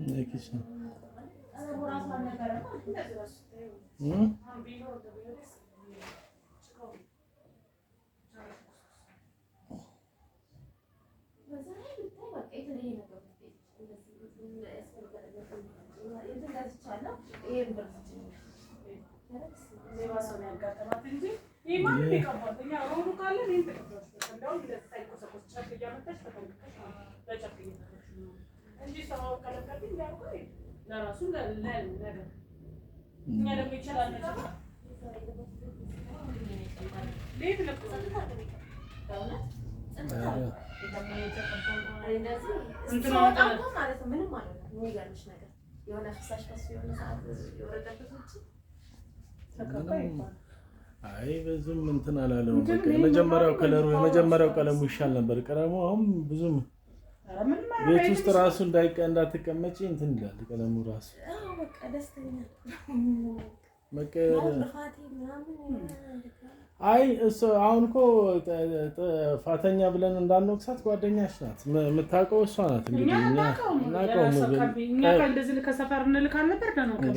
የ kitchen እ? በዛ ላይ ብታይ በቃ የተለየ ነገር እንትን ገዝቻለሁ። ይሄን ብር ስጭኝ። ሌባ ሰው ነው ያጋጠማት እንጂ ይህ ማንም ይቀባል። እኛ ሮሉ ካለን ይህን ተቀባች። እንደውም እንደዚህ ሳይቆሰቆስ ጨርቅ እያመጣች ተጠንቅቀሽ ነው በጨርቅ እየተፈች ነው እንጂ ሰው ከለቀብኝ እንዳልኩ ለራሱ ለነገር እኛ ደግሞ ይችላል ሌት ለቅሶ እንደዚህ ስወጣ እኮ ማለት ነው ምንም አልሆነም። የሚገርምሽ ነገር የሆነ ፍሳሽ ፈሱ የሆነ ሰዓት የወረደበት ውጭ ተቀባ ይባላል። አይ ብዙም እንትን አላለውም። እንትን በቃ ይሄ የመጀመሪያው ምናምን ከለሩ power የመጀመሪያው ስታርስ። ቀለሙ ይሻል ነበር። ቀለሙ አሁን ብዙም ኧረ ምንም ቤት ውስጥ አያደርግም። ራሱ እንዳትቀመጪ እንትን ይላል ቀለሙ ራሱ። አዎ በቃ ደስተኛ መቀየር ማለት ጥፋቴ ምናምን አይ እሱ አሁን እኮ ጥፋተኛ ብለን እንዳንወቅሳት ጓደኛሽ ናት፣ የምታውቀው እሷ ናት። እኛ እንግዲህ እኛ አናውቀውም። አናውቀውም። እኛ ከእንደዚህ ከሰፈር እንልካል ነበር ደህና ቀን።